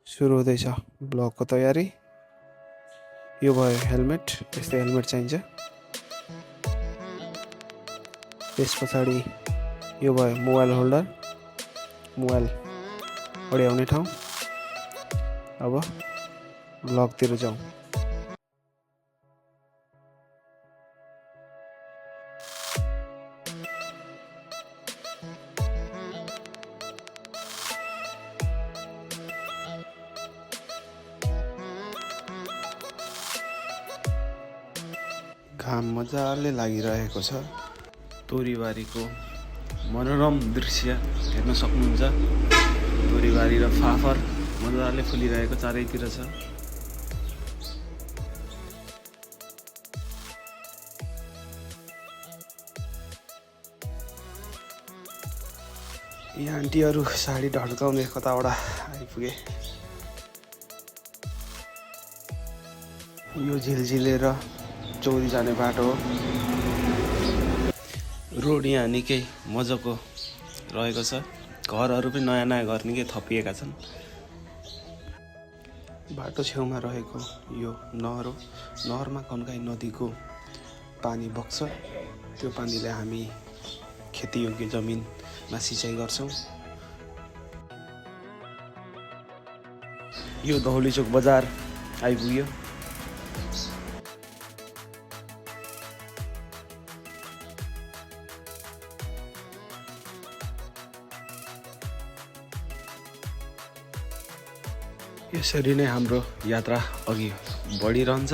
सुरु हुँदैछ ब्लगको तयारी। यो भयो हेलमेट, यस्तै हेलमेट चाहिन्छ। त्यस पछाडि यो भयो मोबाइल होल्डर, मोबाइल अड्याउने ठाउँ। अब ब्लगतिर जाउँ। घाम मजाले लागिरहेको छ। तोरीबारीको मनोरम दृश्य हेर्न सक्नुहुन्छ। तोरीबारी र फाफर मजाले फुलिरहेको चारैतिर छ। यी आन्टीहरू साडी ढल्काउँदै कताबाट आइपुगे। यो झिलझिलेर चौरी जाने बाटो हो। रोड यहाँ निकै मजाको रहेको छ। घरहरू पनि नयाँ नयाँ घर निकै थपिएका छन्। बाटो छेउमा रहेको यो नहर हो। नहरमा कन्काई नदीको पानी बग्छ। त्यो पानीले हामी खेतीयोग्य जमिनमा सिँचाइ गर्छौँ। यो दौलीचोक बजार आइपुग्यो। यसरी नै हाम्रो यात्रा अघि बढिरहन्छ।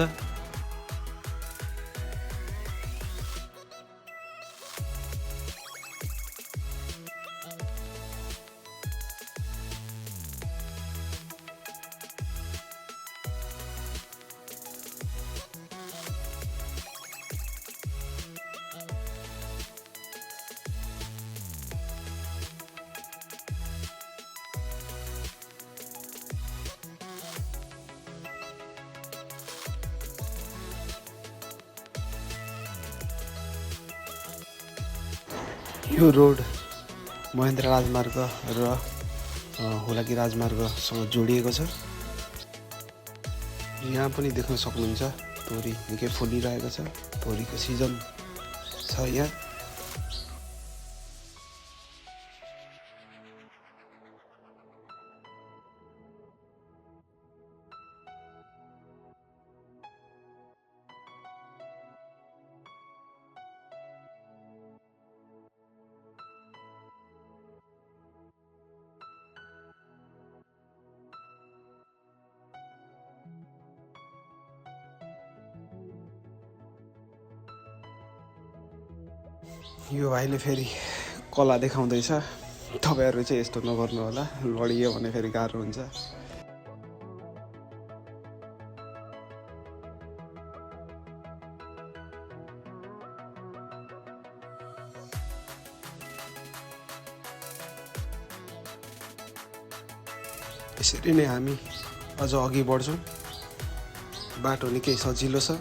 यो रोड महेन्द्र राजमार्ग र हुलाकी राजमार्गसँग जोडिएको छ। यहाँ पनि देख्न सक्नुहुन्छ तोरी निकै फुलिरहेको छ। तोरीको सिजन छ यहाँ। यो भाइले फेरि कला देखाउँदैछ। तपाईँहरू चाहिँ यस्तो नगर्नु होला, लडियो भने फेरि गाह्रो हुन्छ। यसरी नै हामी अझ अघि बढ्छौँ। बाटो निकै सजिलो छ।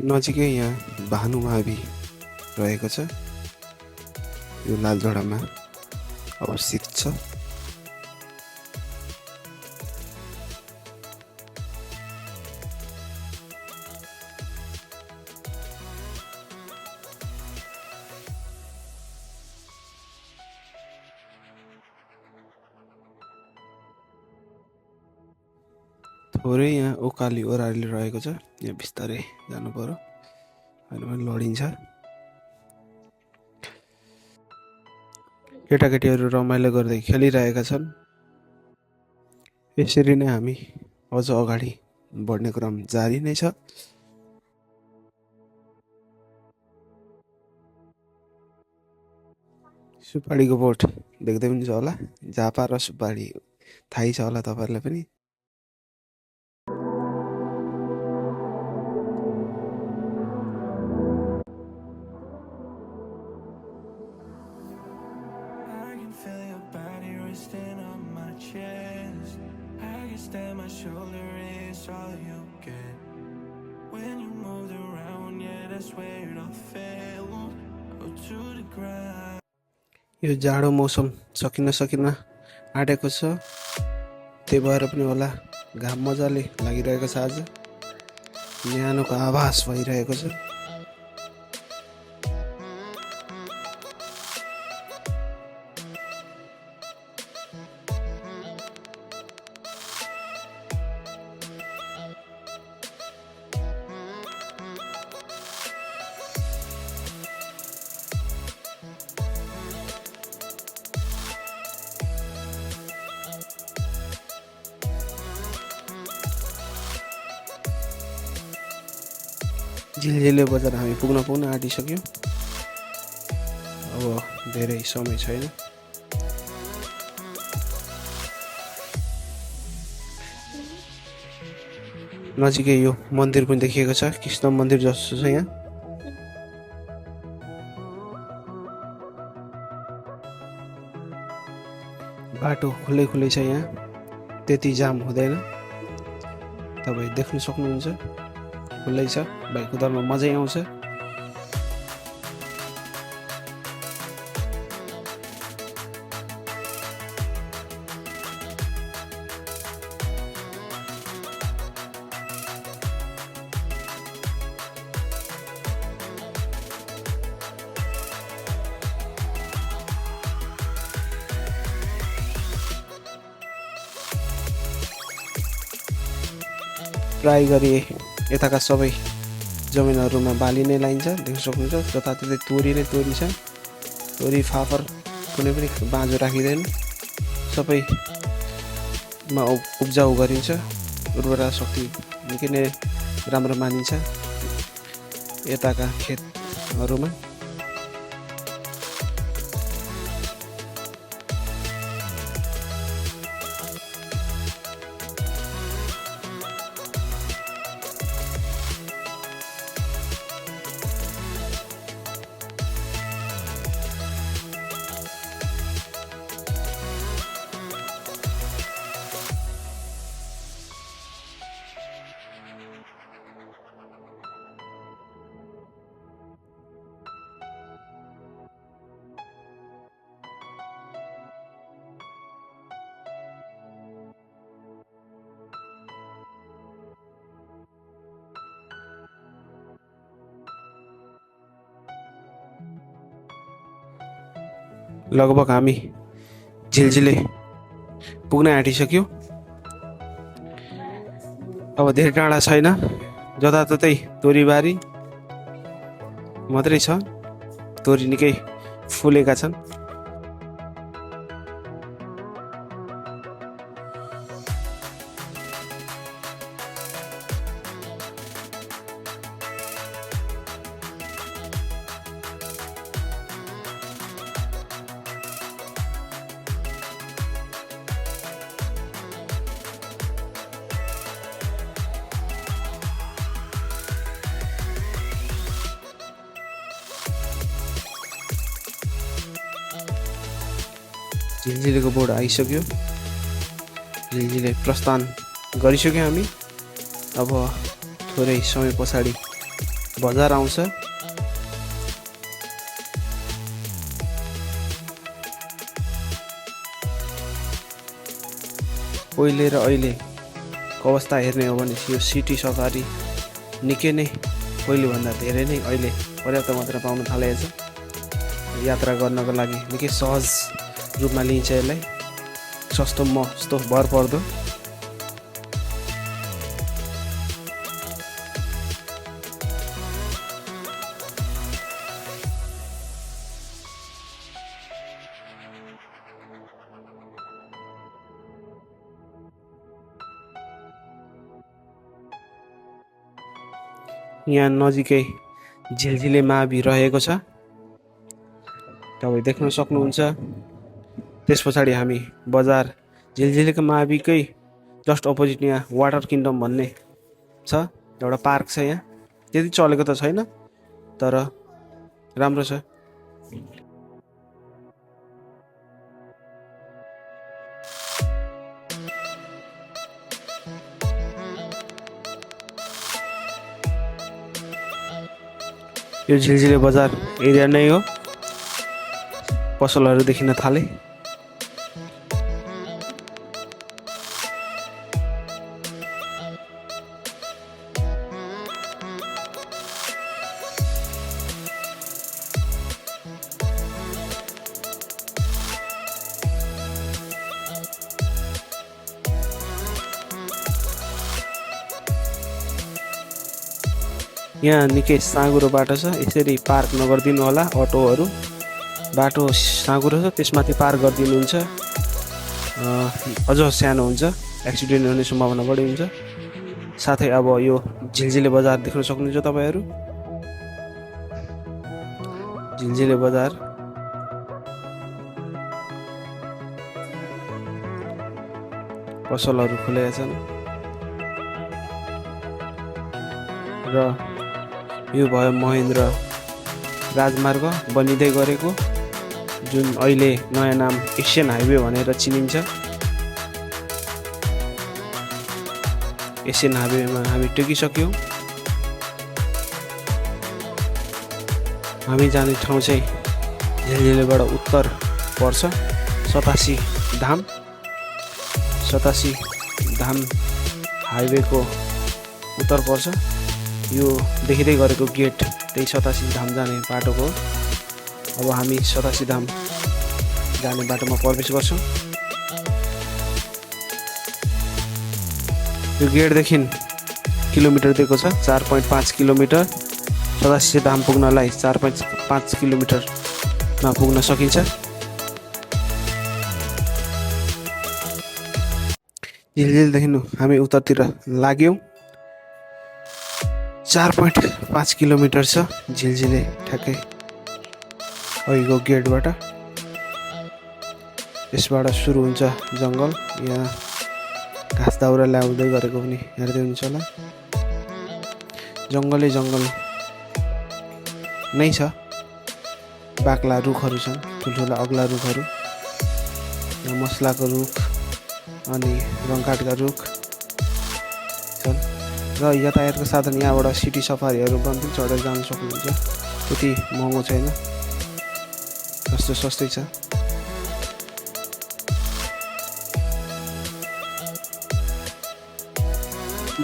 नजिकै यहाँ भानुमावि रहेको छ। यो लालझोडामा अवस्थित छ। थोरै यहाँ ओकाली ओह्राली रहेको छ। यहाँ बिस्तारै जानु पर्यो, होइन भने लडिन्छ। केटाकेटीहरू रमाइलो गर्दै खेलिरहेका छन्। यसरी नै हामी अझ अगाडि बढ्ने क्रम जारी नै छ। सुपारीको बोट देख्दै पनि छ होला, झापा र सुपारी थाहै छ होला तपाईँहरूलाई पनि। यो जाडो मौसम सकिन सकिन आँटेको छ, त्यही भएर पनि होला घाम मजाले लागिरहेको छ। आज न्यानोको आभास भइरहेको छ। झिलझिले बजार हामी पुग्न आँटिसक्यौँ। अब धेरै समय छैन। नजिकै यो मन्दिर पनि देखिएको छ, कृष्ण मन्दिर जस्तो छ यहाँ। बाटो खुलै छ यहाँ, त्यति जाम हुँदैन। तपाईँ देख्न सक्नुहुन्छ, खुल्लै छ, बाइक कुदाउनमा मजै आउँछ। प्राय गरी यताका सबै जमिनहरूमा बाली नै लाइन्छ, देख्न सक्नुहुन्छ। जताततै तोरी नै तोरी छ, तोरी फापर कुनै पनि बाँझो राखिँदैन, सबैमा उब्जाउ गरिन्छ। उर्वरा शक्ति निकै नै राम्रो मानिन्छ यताका खेतहरूमा। लगभग हामी झिलझिले पुग्न आँटिसक्यौँ। अब धेरै टाढा छैन, जताततै तोरीबारी मात्रै छ। तोरी निकै फुलेका छन्। झिलझिलेको बोर्ड आइसक्यो, झिलझिले प्रस्थान गरिसक्यौँ हामी। अब थोरै समय पछाडि बजार आउँछ। पहिले र अहिलेको अवस्था हेर्ने हो भने यो सिटी सफारी निकै नै पहिलेभन्दा धेरै नै अहिले पर्याप्त मात्रा पाउन थालेको छ। यात्रा गर्नको लागि निकै सहज रूपमा लिइन्छ यसलाई, सस्तो मस्तो भर पर्दो। यहाँ नजिकै झिलझिले मावि रहेको छ। तपाईँ देख्न सक्नुहुन्छ। त्यस पछाडि हामी बजार झिलझिलेको माविकै जस्ट अपोजिट यहाँ वाटर किङडम भन्ने छ, एउटा पार्क छ। यहाँ त्यति चलेको त छैन तर राम्रो छ। यो झिलझिले बजार एरिया नै हो, पसलहरू देखिन थाले। यहाँ निकै साँघुरो बाटो छ, यसरी पार्क नगरिदिनु होला। अटोहरू बाटो साँघुरो छ, त्यसमाथि पार्क गरिदिनुहुन्छ अझ सानो हुन्छ, एक्सिडेन्ट हुने सम्भावना बढी हुन्छ। साथै अब यो झिलझिले बजार देख्न सक्नुहुन्छ तपाईँहरू। झिलझिले बजार पसलहरू खुलेका छन् र यो भयो महेन्द्र राजमार्ग बनिँदै गरेको, जुन अहिले नयाँ नाम एसियन हाइवे भनेर चिनिन्छ। एसियन हाइवेमा हामी टेकिसक्यौँ। हामी जाने ठाउँ चाहिँ झिलझिलेबाट उत्तर पर्छ, सतासी धाम हाइवेको उत्तर पर्छ। यो देखिँदै गरेको गेट त्यही सतासी धाम जाने बाटोको। अब हामी सतासी धाम जाने बाटोमा प्रवेश गर्छौँ। यो गेटदेखि किलोमिटर दिएको छ, 4.5 किलोमिटर। सतासी धाम पुग्नलाई 4.5 किलोमिटरमा पुग्न सकिन्छ। झिलझिलदेखि हामी उत्तरतिर लाग्यौँ। 4.5 किलोमिटर छ झिलझिले ठ्याक्कै अघिको गेटबाट। यसबाट सुरु हुन्छ जङ्गल। यहाँ घाँस दाउरा ल्याउँदै गरेको पनि हेर्दै हुन्छ होला। जङ्गलै जङ्गल नै छ, बाक्ला रुखहरू छन्, ठुल्ठुला अग्ला रुखहरू। यहाँ मसलाको रुख अनि रङकाठका रुख छन् र यातायातको साधन यहाँबाट सिटी सफारीहरूमा पनि चढेर जान सक्नुहुन्छ। त्यति महँगो छैन, सस्तै छ।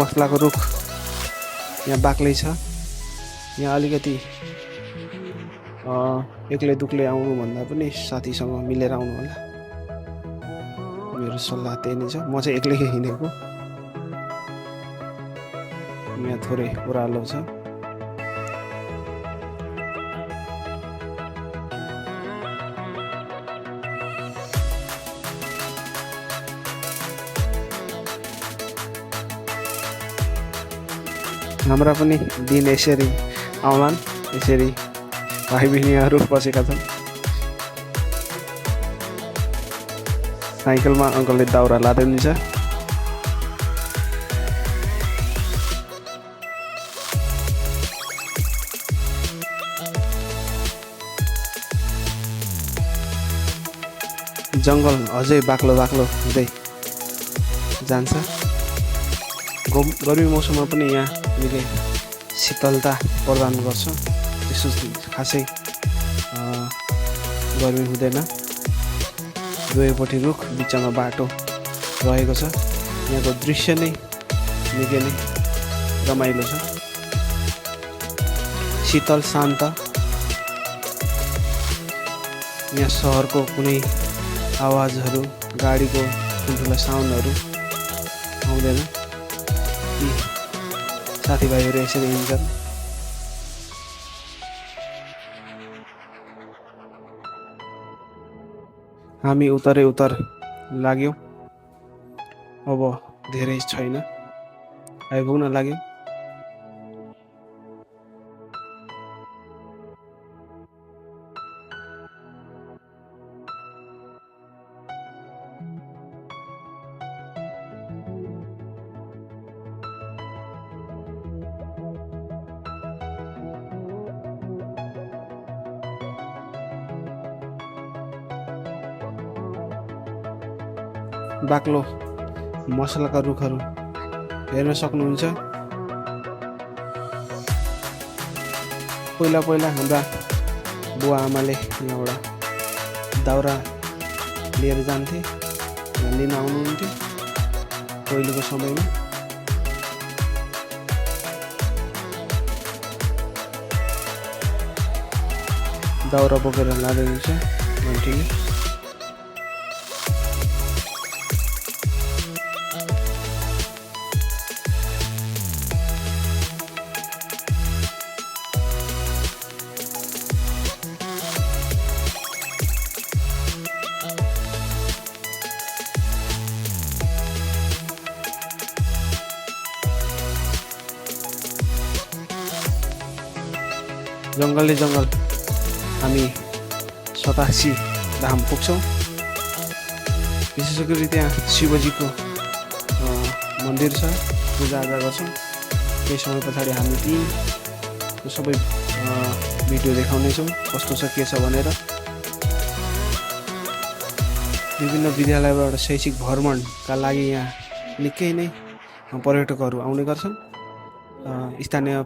मसलाको रुख यहाँ बाक्लै छ। यहाँ अलिकति एक्लै दुक्लै आउनुभन्दा पनि साथीसँग मिलेर आउनु होला, मेरो सल्लाह त्यही नै छ। म चाहिँ एक्लै हिँडेको। यहाँ थोरै ओह्रालो छ। हाम्रा पनि दिन यसरी आउलान्, यसरी भाइ बहिनीहरू बसेका छन्। साइकलमा अङ्कलले दाउरा लाँदै हुन्छ। जङ्गल अझै बाक्लो हुँदै जान्छ। गर्मी मौसममा पनि यहाँ हामीले शीतलता प्रदान गर्छ, त्यस्तो खासै गर्मी हुँदैन। दुवैपट्टि रुख, बिचमा बाटो रहेको छ। यहाँको दृश्य नै निकै नै रमाइलो छ, शीतल शान्त। यहाँ सहरको कुनै आवाजहरू, गाडीको ठुल्ठुला साउन्डहरू आउँदैन। यी साथीभाइहरू यसरी हिँड्छन्। हामी उत्तर लाग्यौँ। अब धेरै छैन, आइपुग्न लाग्यौँ। बाक्लो मसलाका रुखहरू हेर्न सक्नुहुन्छ। पहिला पहिला हाम्रा बुवा आमाले यहाँबाट दाउरा लिएर जान्थे, लिन आउनुहुन्थ्यो पहिलेको समयमा। दाउरा बोकेर लाँदै हुन्छ घन्टीले। जङ्गलै जङ्गल हामी 87 धाम पुग्छौँ। विशेष गरी त्यहाँ शिवजीको मन्दिर छ, पूजाआजा गर्छौँ। केही समय पछाडि हामी ती सबै भिडियो देखाउनेछौँ कस्तो छ के छ भनेर। विभिन्न विद्यालयबाट शैक्षिक भ्रमणका लागि यहाँ निकै नै पर्यटकहरू आउने गर्छन्। स्थानीय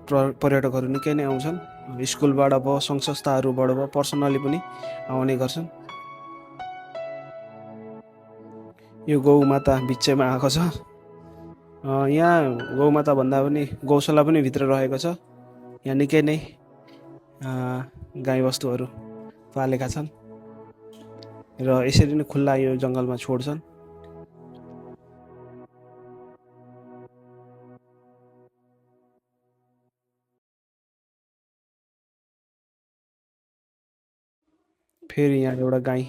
पर्यटकहरू निकै नै आउँछन्। स्कुलबाट भयो, सङ्घ संस्थाहरूबाट भयो, पर्सनली पनि आउने गर्छन्। यो गौमाता बिचैमा आएको छ। यहाँ गौमाता भन्दा पनि गौशाला पनि भित्र रहेको छ। यहाँ निकै नै गाईबस्तुहरू पालेका छन् र यसरी नै खुल्ला यो जङ्गलमा छोड्छन्। फेरि यहाँ एउटा गाई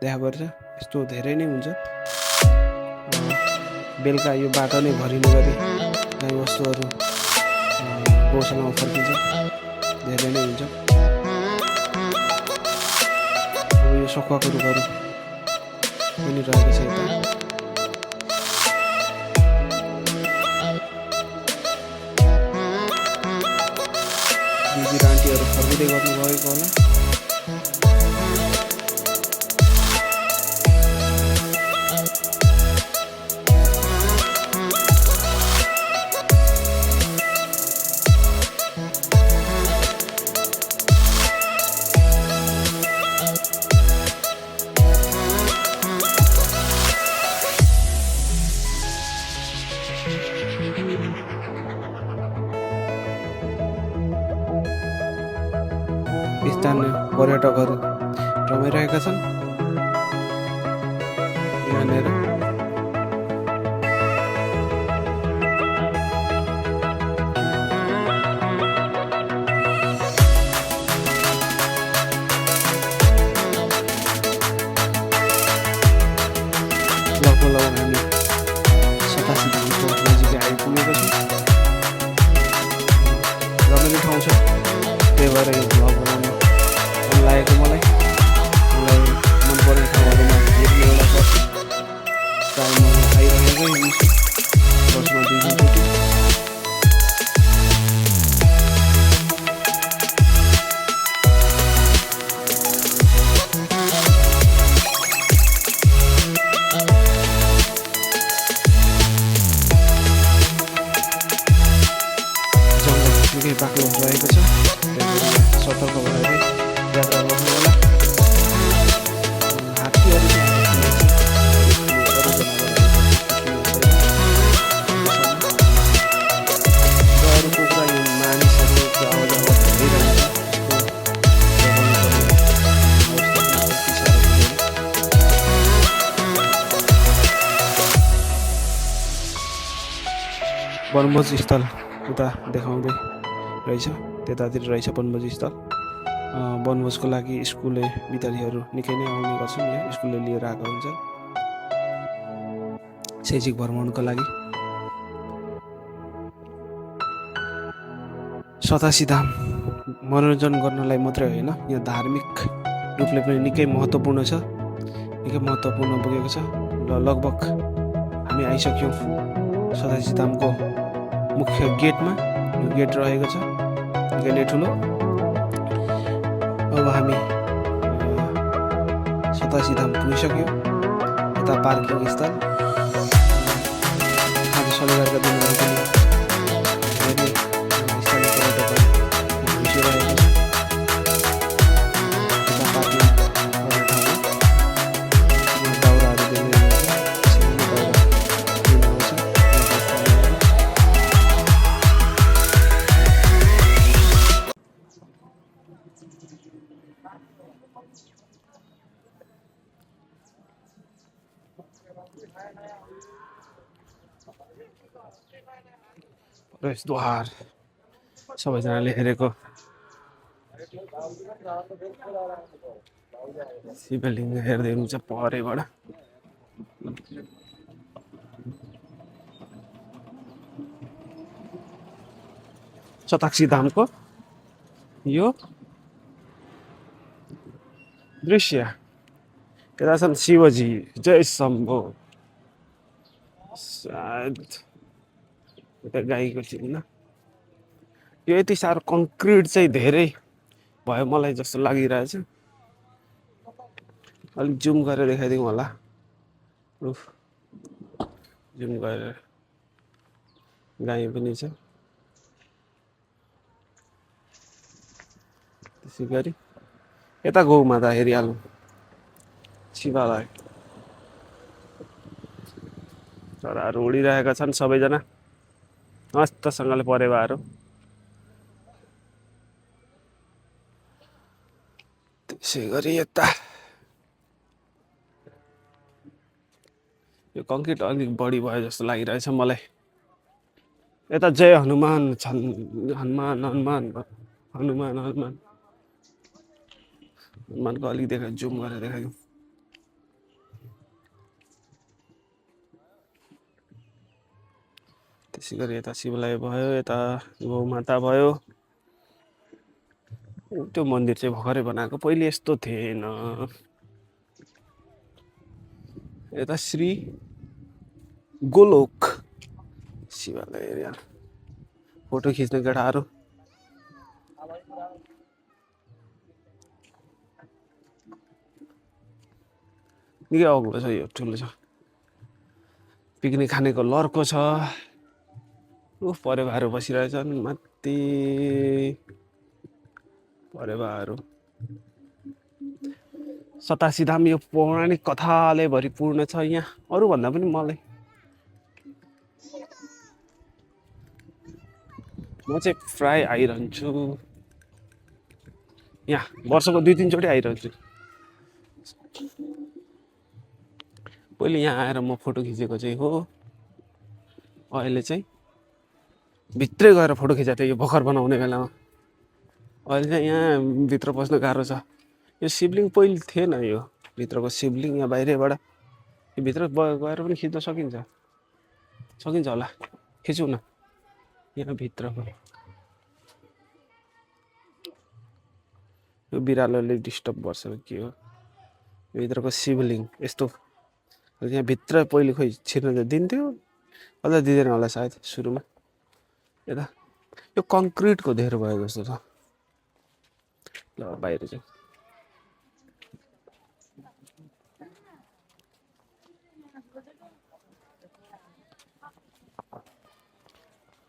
देखा पर्छ। यस्तो धेरै नै हुन्छ। बेलुका यो बाटो नै भरिने गरी गाईबस्तुहरू गौशालामा फर्किन्छ। धेरै नै हुन्छ। अब यो सखुवाको रुखहरू पनि रहेको छ यता। दिदी र आन्टीहरू फर्किँदै गर्नुभएको होला। स्थानीय पर्यटकहरू रमाइरहेका छन् यहाँनिर। लगभग हामी 87 धामको नजिकै आइपुगेको छौँ। रमाइलो ठाउँ छ, त्यही भएर यो भ्लग बनाउन लागेको मलाई मनपर्ने ठाउँहरूमा हेर्ने एउटा पर्छ। प्रायः म आइरहेकै हुन्छु वर्षमा 2 दिनचोटि। जङ्गल निकै बाक्लो रहेको छ, सतर्क भएर यात्रा गर्नु होला। हात्तीहरू अरूको कुरा यो मानिसहरूको आवाजावाज भइरहन्छ। वनभोज स्थल उता देखाउँदै रहेछ, त्यतातिर रहेछ वनभोज स्थल। वनभोजको लागि स्कुले विद्यार्थीहरू निकै नै आउने गर्छन्। यहाँ स्कुलले लिएर आएको हुन्छ शैक्षिक भ्रमणको लागि। 87 धाम मनोरञ्जन गर्नलाई मात्रै होइन, यहाँ धार्मिक रूपले पनि निकै महत्त्वपूर्ण छ, निकै महत्त्वपूर्ण पुगेको छ। र लगभग हामी आइसक्यौँ 87 धामको मुख्य गेटमा। यो गेट रहेको छ निकै नै ठुलो। अब हामी 87 धाम पुगिसक्यौँ। यता पार्किङ स्थल आज शनिबारका दिनहरू पनि धेरै स्थानीय पर्यटकहरू घुसिरहेको छ। यता पार्किङ गर्ने ठाउँमा यहाँ दाउराहरू देख्दै हुनुहुन्छ। सबैले दाउरा लिनुभएको छ। यहाँका स्थानीयहरू प्रवेशद्वार सबैजनाले हेरेको शिवलिङ्ग हेर्दै हुनुहुन्छ परैबाट। शताक्षी धामको यो दृश्य। यता छन् शिवजी, जय शम्भो। सायद यता गाईको चिन्ह। यो यति साह्रो कङ्क्रिट चाहिँ धेरै भयो मलाई जस्तो लागिरहेछ। अलिक जुम गरेर देखाइदिउँ होला। जुम गरेर गाई पनि छ। त्यसै गरी यता गौमाता हेरिहालौँ। शिवालय चराहरू उडिरहेका छन् सबैजना मस्तसँगले परेवाहरू। त्यसै गरी यता यो कङ्क्रिट अलिक बढी भयो जस्तो लागिरहेछ मलाई। यता जय हनुमान छन्। हनुमान हनुमान हनुमान हनुमान हनुमानको अलिक देखाइ जुम गरेर देखाइदिउँ। त्यसै गरी यता शिवालय भयो, यता गौमाता भयो। त्यो मन्दिर चाहिँ भर्खरै बनाएको, पहिले यस्तो थिएन। यता श्री गोलोक शिवालय एरिया। फोटो खिच्ने केटाहरू निकै अग्लो छ, यो ठुलो छ। पिकनिक खानेको लर्को छ। परेवाहरू बसिरहेछन् माथि। परेवाहरू सतासी धाम यो पौराणिक कथाले भरिपूर्ण छ। यहाँ अरूभन्दा पनि मलाई म चाहिँ प्राय आइरहन्छु यहाँ। वर्षको 2-3 चोटि आइरहन्छु। पहिले यहाँ आएर म फोटो खिचेको चाहिँ हो। अहिले चाहिँ भित्रै गएर फोटो खिचेको थिएँ यो भर्खर बनाउने बेलामा। अहिले चाहिँ यहाँ भित्र पस्न गाह्रो छ। यो शिवलिङ्ग पहिले थिएन। यो भित्रको शिवलिङ्ग यहाँ बाहिरबाट यो भित्र गएर पनि खिच्न सकिन्छ। सकिन्छ होला, खिचौँ न। यहाँ भित्रको यो बिरालोले डिस्टर्ब गर्छ के हो। यो भित्रको शिवलिङ्ग यस्तो। यहाँ भित्र पहिले खोइ छिर्न दिन्थ्यो, अझ दिँदैन होला सायद सुरुमा। यता यो कङ्क्रिटको धेरै भयो जस्तो छ। ल बाहिर चाहिँ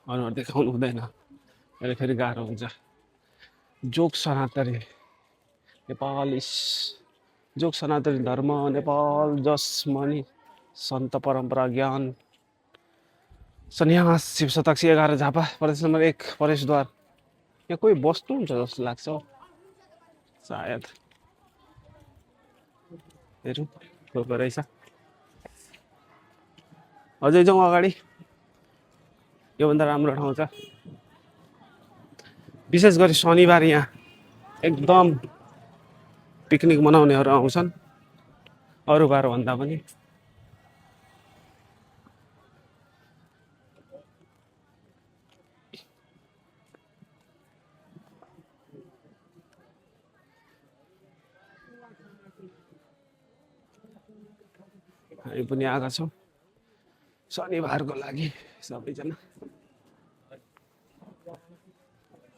अनुहार देखाउनु हुँदैन, अहिले फेरि गाह्रो हुन्छ। जोग सनातनी नेपाल जोग सनातनी धर्म नेपाल जसमनि सन्त परम्परा ज्ञान सन्यास शिव शताक्षी 11 झापा प्रदेश नम्बर 1 प्रवेशद्वार। यहाँ कोही बस्नुहुन्छ जस्तो लाग्छ सायद। हेरौँ को रहेछ। अझै जाउँ अगाडि। योभन्दा राम्रो ठाउँ छ। विशेष गरी शनिबार यहाँ एकदम पिकनिक मनाउनेहरू आउँछन् अरू बार भन्दा पनि। हामी पनि आएका छौँ शनिबारको लागि सबैजना।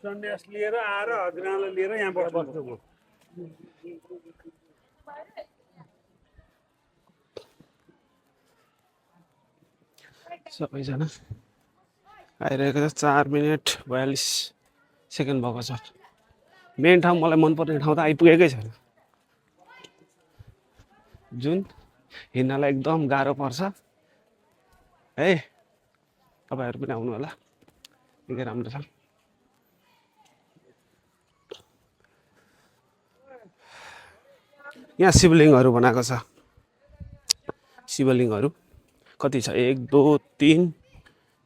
सन्यास लिएर आएर हजुरआमालाई लिएर यहाँ बस्नुभयो। सबैजना आइरहेको छ। 4 मिनेट 42 सेकेन्ड भएको छ। मेन ठाउँ मलाई मनपर्ने ठाउँ त आइपुगेकै छैन, जुन हिँड्नलाई एकदम गाह्रो पर्छ है। तपाईँहरू पनि आउनु होला, निकै राम्रो छ। यहाँ शिवलिङ्गहरू बनाएको छ। शिवलिङ्गहरू कति छ? 1 2 3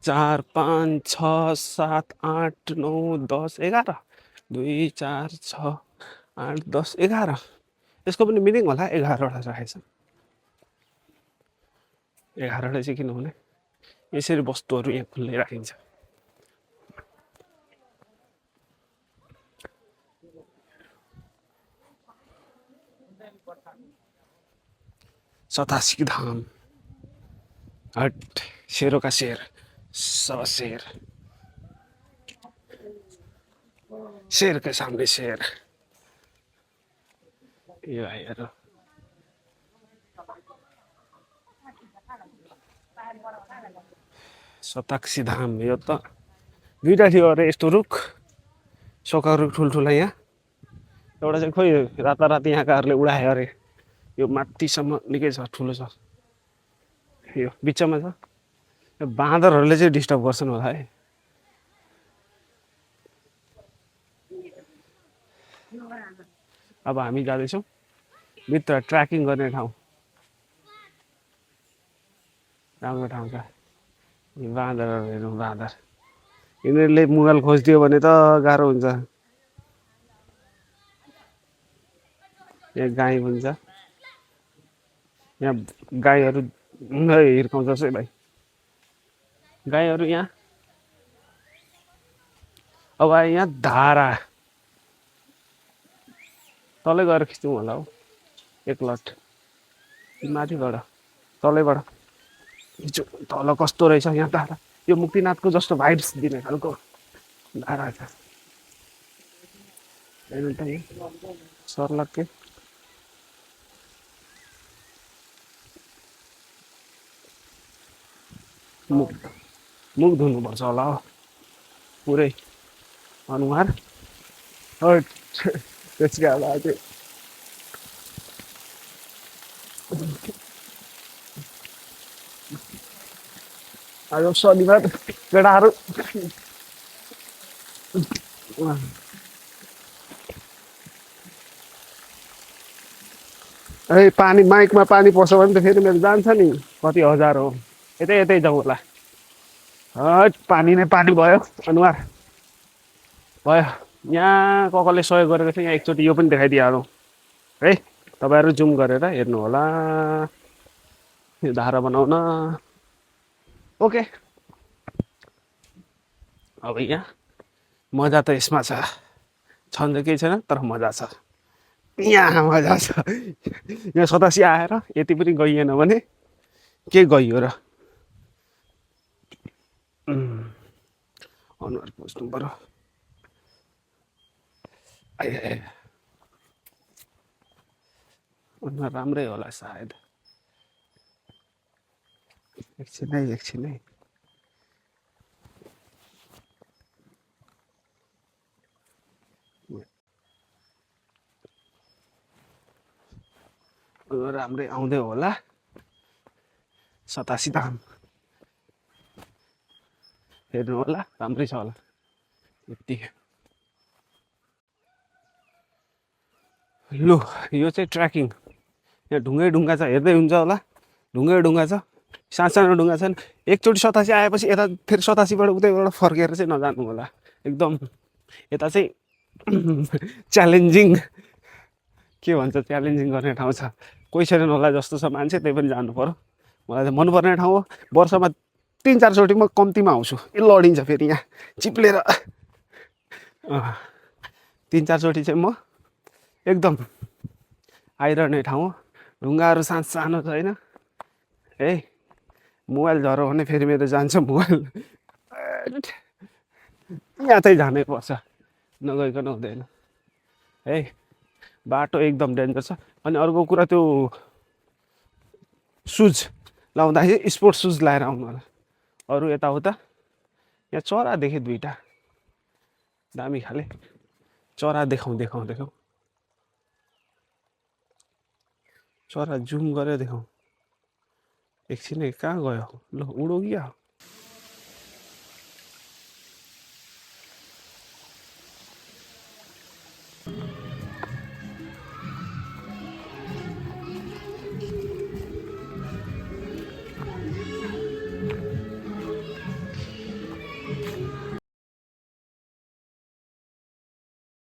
4 5 6 7 8 9 10 11 2 4 6 8 10 11। यसको पनि मिनिङ होला, 11वटा राखेछ। 11वटा चाहिँ किन हुने? यसरी वस्तुहरू यहाँ खुल्लै राखिन्छ। सतासी धाम, हट शेरों का शेर, सवा शेर, शेर के सामने शेर। यो भाइहरू सतासी धाम। यो त दुईटा थियो अरे यस्तो रुख, सोका रुख ठुल्ठुला। यहाँ एउटा चाहिँ खोइ राताराति यहाँकाहरूले उडायो अरे। यो माथिसम्म निकै छ, ठुलो छ। यो बिचमा छ। यो बाँदरहरूले चाहिँ डिस्टर्ब गर्छन् होला है। अब हामी जाँदैछौँ भित्र ट्र्याकिङ गर्ने ठाउँ। राम्रो ठाउँ छ। यो बाँदरहरू हेरौँ, बाँदर। यिनीहरूले मुगल खोजिदियो भने त गाह्रो हुन्छ। यहाँ गाई हुन्छ। यहाँ गाईहरू हिर्काउँछ है भाइ। गाईहरू यहाँ। अब यहाँ धारा तलै गएर खिचौँ होला हौ, एक लट माथिबाट तलैबाट खिचौँ। तल कस्तो रहेछ यहाँ धारा। यो मुक्तिनाथको जस्तो भाइब्स दिने खालको धारा छ। हेर्नु त यहाँ सर्लक्कै मुख धुनुपर्छ होला हो पुरै अनुहार। त्यसका लागि आज शनिबार केटाहरू ए पानी माइकमा पानी पस्छ भने त फेरि मेरो जान्छ नि कति हजार हो। यतै यतै जाउँ होला। हट पानी नै पानी भयो, अनुहार भयो। यहाँ कसले सहयोग गरेको थियो, यहाँ एकचोटि यो पनि देखाइदिइहालौँ है। तपाईँहरू जुम गरेर हेर्नु होला यो धारा बनाउन। ओके, अब यहाँ मजा त यसमा छ, छन् त केही छैन तर मजा छ। यहाँ मजा छ। यहाँ सतासी आएर यति पनि गइएन भने के गइयो र। अनुहार पुस्नु पर्यो। अनुहार राम्रै होला सायद। एकछिन है। राम्रै आउँदै होला। सतासी धाम हेर्नु होला, राम्रै छ होला। यति लु, यो चाहिँ ट्र्याकिङ। यहाँ ढुङ्गा छ, हेर्दै हुन्छ होला। ढुङ्गा छ, सानो ढुङ्गा छन्। एकचोटि सतासी आएपछि यता फेरि सतासीबाट उतैबाट फर्केर चाहिँ नजानु होला। एकदम यता चाहिँ च्यालेन्जिङ, के भन्छ, च्यालेन्जिङ गर्ने ठाउँ छ। कोही छैन होला जस्तो छ मान्छे, त्यही पनि जानु पर्यो। मलाई चाहिँ मनपर्ने ठाउँ हो। वर्षमा 3-4 चोटि म कम्तीमा आउँछु। ए लडिन्छ फेरि यहाँ चिप्लेर। 3-4 चोटि चाहिँ म एकदम आइरहने ठाउँ हो। ढुङ्गाहरू सानो छ होइन है। मोबाइल झऱ्यो भने फेरि मेरो जान्छ मोबाइल। यहाँ चाहिँ जानै पर्छ, नगइकन हुँदैन है। बाटो एकदम डेन्जर छ। अनि अर्को कुरा, त्यो सुज लाउँदाखेरि स्पोर्ट्स सुज लाएर आउनु होला। अरू यताउता यहाँ चरा देखेँ दुईटा दामी खाले चरा देखाउँ चरा जुम गरेर देखाउँ एकछिन है कहाँ गयो ल उडो गया